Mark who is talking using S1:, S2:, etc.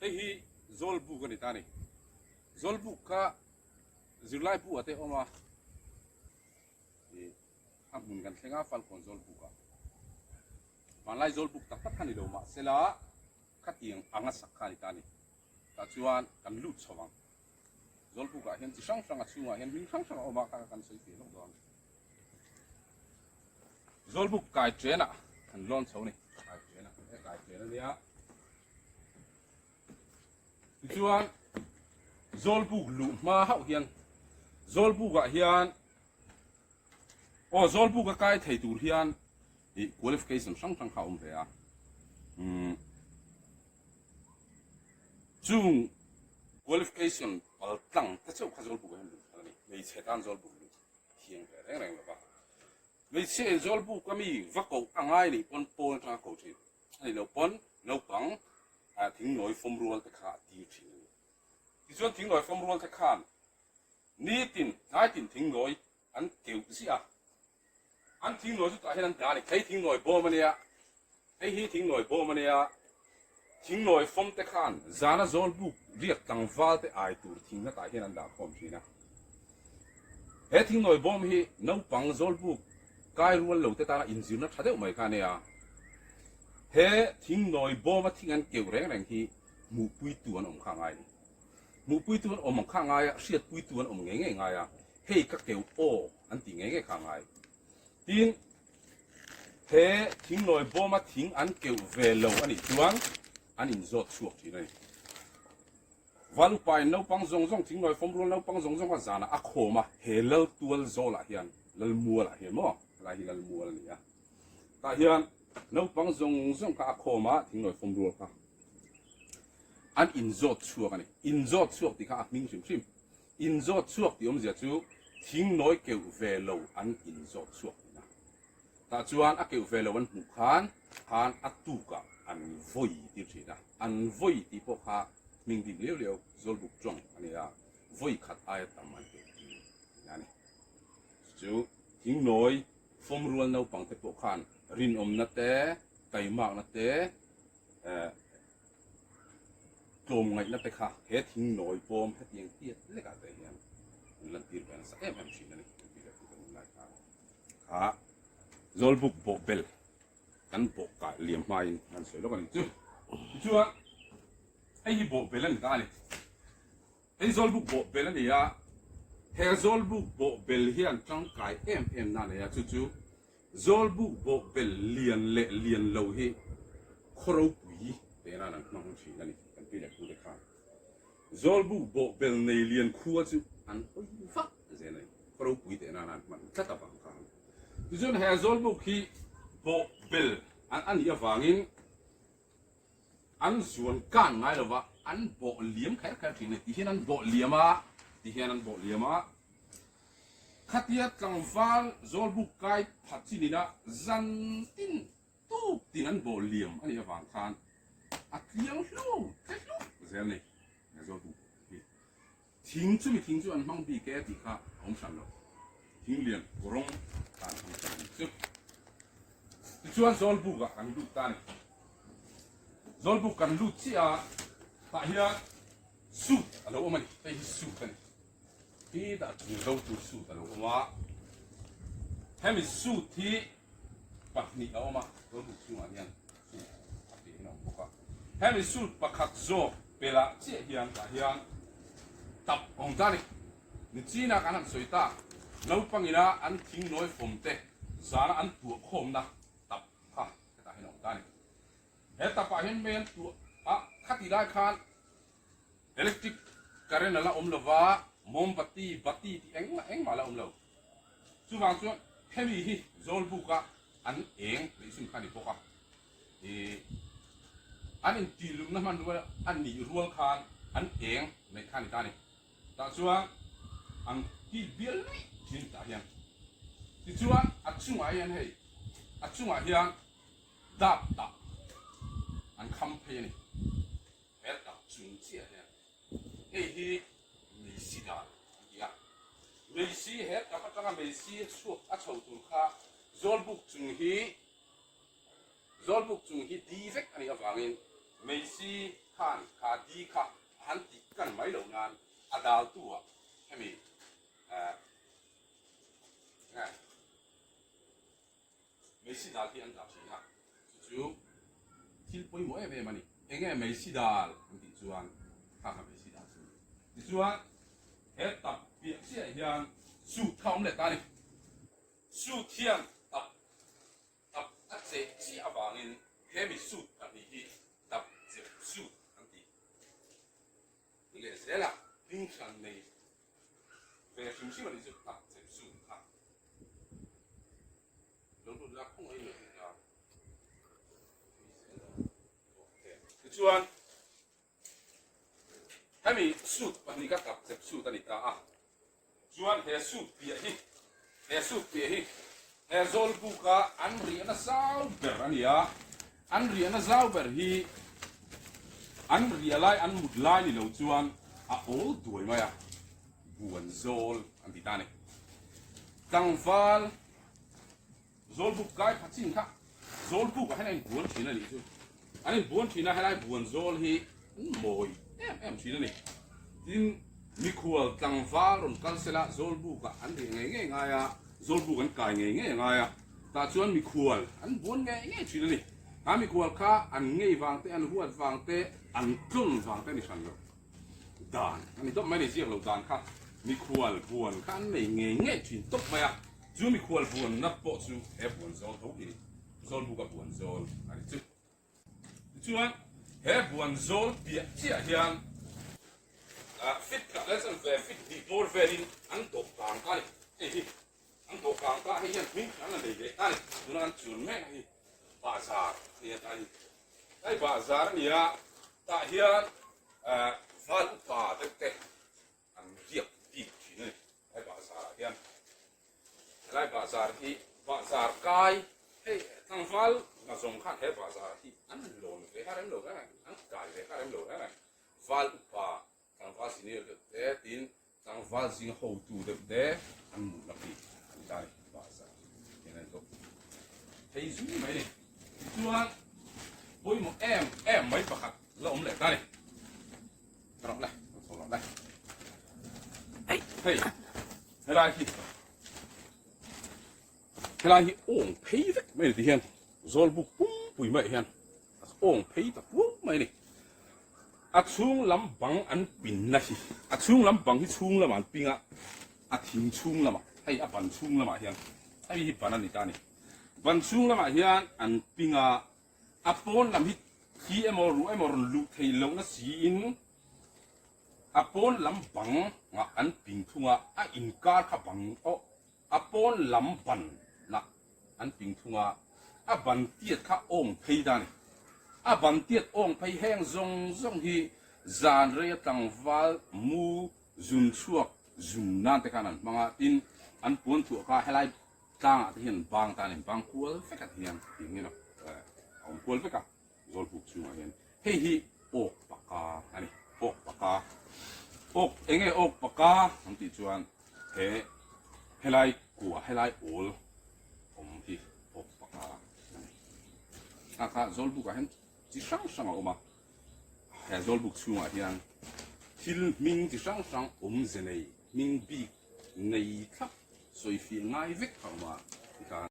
S1: Hei hi Zawlbuk a ni ta a ni. Zawlbuk kha zirlai bu ah te a awm a, ih a hmun kan thleng a Falkawn Zawlbuk ah. Hmanlai Zawlbuk tak tak kha ni lo mahsela khatiang anga sak kha a ni ta a ni. Tah chuan kan lut chho ang. Zawlbuk ah hian chi hrang hrang a chhungah hian hming hrang hrang a awm a, kha kan sawi fiah lawk dawn. Zawlbuk kai chen ah kan lawn chho a ni. Kai chen ah, he kai chen a nia. Tichuan Zawlbuk luh hma hauh hian Zawlbuk ah hian aw Zawlbuk a kai thei tur hian ih qualification hrang hrang kha a awm ve a. Umm chung qualification pal tlang te chauh kha Zawlbuk ah hian luh phal a ni. Hmeichhe tan Zawlbuk luh thiang ve reng reng lo va. Hmeichhia in Zawlbuk a mi va koh a ngai nih pawn pawn atanga ko thin a ni lo pawn naupang thingnawi fawm rual te kha a tir thin a ni. Tichuan thingnawi fawm rual te khan nitin tlaitin thingnawi an keuh ziah a. An thingnawi chu tah hian an dah a ni. Hei thingnawi bawm a nia, hei hi thingnawi bawm a nia. Thingnawi fawm te khan zana zawlbuk riak tlangval te ai tur thing hnatah hian an dah khawm thin a. He thingnawi bawm hi naupang zawlbuk kai rual lo te tana inzirna tha deuh mai kha a nia. He thingnawi bawma thing an keuh reng reng hi hmuhpuitu an awm kha ngai a ni. Hmuhpuitu an awm ang kha ngai a, hriatpuitu an awm ngei ngei ngai a, hei ka keuh aw an tih ngei ngei kha ngai. Tin, he thingnawi bawma thing an keuh ve lo a nih chuan an inzawt chhuak thin a ni. Val upain naupang zawng zawng thingnawi fawm rual naupang zawng zawng a zanah a khawm a, he lal tual zawlah hian, lal mualah hian maw, helai hi lal mual a ni a, tah hian naupang zawng zawng kha a khawm a, thingnawi fawm rual kha an inzawt chhuak a ni. Inzawt chhuak tih kha a hming hrim hrim. Inzawt chhuak tih awmzia chu thingnawi keuh ve lo an inzawt chhuak tihna. Tah chuan a keuh ve lo an hmuh khan khan a tukah an vawi tir thin a, an vawi tih pawh kha hming bik liau liau Zawlbuk tawng a ni a, vawi khat aia tam an keuh tir tihna a ni. Chu thingnawi fawm rual naupang te pawh khan rinawmna te, taimakna te, eh, tlawmngaihna te kha he thing nawi pawm hetiang tiat lekah te hian an lantir ve nasa em em thin a ni kan tih leh tih kan lai kha kha Zawlbuk bawh bel kan bawh kah liam hmain an sawi lawk a ni chu tichuan hei hi bawh bel a ni ta a ni hei Zawlbuk bawh bel a ni a he Zawlbuk bawh bel hian tangkai em em na nei a chu chu Zawlbuk bawh bel lian leh lian lo hi khaw ropui teh nan an hmang thin a ni kan pi leh pute khan. Zawlbuk bawh bel nei lian khua chu an hawi vak zel a ni, khaw ropui teh nan an hman tlat avang khan. Tichuan he zawlbuk hi bawh bel an a nih avangin an zuan kan ngai lova an bawh liam kher kher thin a ni. Tihian an bawh liam a, tihian an bawh liam a. Khatia tlangval zawlbuk kai phat chin ina zan tin tuk tin an bawh liam a nih avang khan a tliang hlu tle hlup zel a ni. He zawlbuk hi thing chumi thing chu an hmang bik e tih kha a awm hran lo. Thing lian kawrawng kha an hmang hran a ni chu. Tichuan zawlbuk ah kan lut ta a ni. Zawlbuk kan lut chiah a tah hian suit a lo awm a ni. Hei hi suit a ni. Hi dah chung zo tur suit a lo awm a, hemi suit hi pahnih a awm a, Zawlbuk chhungah hian suit a tih in a awm bawk a, hemi suit pakhat zawk pelah chiah hian tah hian tap a awm ta a ni. Nichina kan han sawi tak, naupang ina an thing nawi fawm te zana an tuah khawmna tap kha hetah hian a awm ta a ni. He tapah hian mei an tuah a, khatih lai khan Electric current a la awm lova, mawmbati, bati tih engmah engmah a la awm lo. Chuvang chuan hemi hi Zawlbuka an eng neihchhun kha a ni bawk a. Ih an intihlumna hmanrua a nih rual khan an eng neih kha a ni ta a ni. Tah chuan an tih bial luih thin tah hian. Tichuan a chungah hian hei a chungah hian dap tah an kham phei a ni. He tak chung chiah hian hei hi Meisi dan an ti a. Meisi he tak atanga Meisi a chhuak a chho tur kha Zawlbuk chung hi Zawlbuk chung hi di vek a nih avangin Meisi. khan kha di kha a han tih kan mai loh nan a daltu ah hemi eh nge Meisi dal hi an dah thin a, chu chu thil pawimawh em em a ni. Enge meisi dal an tih chuan kha kha meisi dal chu a ni. Tichuan he tap piah chiah hian suit kha a awm leh ta a ni. Suit hian tap tap a cheh chiah avangin hemi suit pahnih hi tap chep suit an ti leh zel a, hming hran nei ve hrim hrim a nih chu tap chep suit kha. Lo lut la khawngaih lo tih ta. Tichuan hemi suit pahnih ka tap chep suit a ni ta a. Chuan he suit piah hi he suit piah hi he Zawlbuka an riahna zau ber a ni a. An riahna zau ber hi an riah lai an mut lai ni lo chuan a awl duai mai a, buan zawl an ti ta a ni. Tlangval Zawlbuk kai pha chin kha Zawlbuk ah hian a inbuan thin a nih chu. An inbuan thin a helai buan zawl hi an mawi em em thin a ni. Tin mikhual tlangval rawn kal sela Zawlbuk ah an riah ngei ngei ngai a, Zawlbuk an kai ngei ngei ngai a, tah chuan mikhual an buan ngei ngei thin a ni. Kha mikhual kha an ngei vang te, an huat vang te, an tlawn vang te a ni hran lo. Dan a ni tawp mai a ni, ziak lo dan kha mikhual buan kha an nei ngei ngei thin tawp mai a, chu mikhual buanna pawh chu he buan zawl tho hi Zawlbuka buan zawl a ni chu. Tichuan he buan zawl piah chiah hian fit khat leh chuan ve fit hnih bawr velin an dawh kang ta a ni, hei hi an dawh kang ta hei hian hming an la nei leh ta a ni, tuna kan chun mek hi bahzar a ni a ta hi. Hei bahzar a ni a, tah hian val upa deuh te an riak bik thin a ni helai bahzar ah hian. Helai bahzar hi bahzar kai hei tlangval hna zawng khan he bahzar hi an lawn ve kha rem lo reng a, an kai ve kha rem lo reng a. Val upa tlangval senior deuh te tin tlangval zing hotu deuh te an mutna bik a ni ta a ni bahzar hian a ni tawh thei zui mai a ni. Tichuan pawimawh em em mai pakhat la awm leh ta a ni. Ka rawh le, ka chho rawh le. Hei, helai hi helai hi awng phei vek mai a ni ti hian Zawlbuk pumpui maiah hian a awng phei ta puau mai a ni. A chhung lam bang an pinna hi, a chhung lam bang hi chhung lamah an ping a, a thing chhung lamah, hei a ban chhung lamah hian, hei hi ban a ni ta a ni. Ban chhung lamah hian an ping a, a pawn lam hi thi emaw ruah emaw rawn luh theih lohna siin a pawn lam bang ah an ping thung a, a inkar kha bang aw a pawn lam ban lah an ping thung a, a ban tiat kha awng phei ta a ni. A ban tiat awng phei heng zawng zawng hi zan rei a tlangval mu zun chhuak zun nan te khan an hmang a, tin an puan thuah kha helai Tlangah te hian bang tan in bang kual vek ah te hian tih ngin a awm kual vek a, Zawlbuk chhungah hian hei hi awk paka a ni, awk paka, awk enge awk paka an tih chuan he helai kua helai awl awm hi awk paka a ni. A kha Zawlbuk ah hian chi hrang hrang a awm a, he Zawlbuk chhungah hian thil hming chi hrang hrang awmze nei hming bik nei thlap sawifiah ngai vek a awm a tikhan.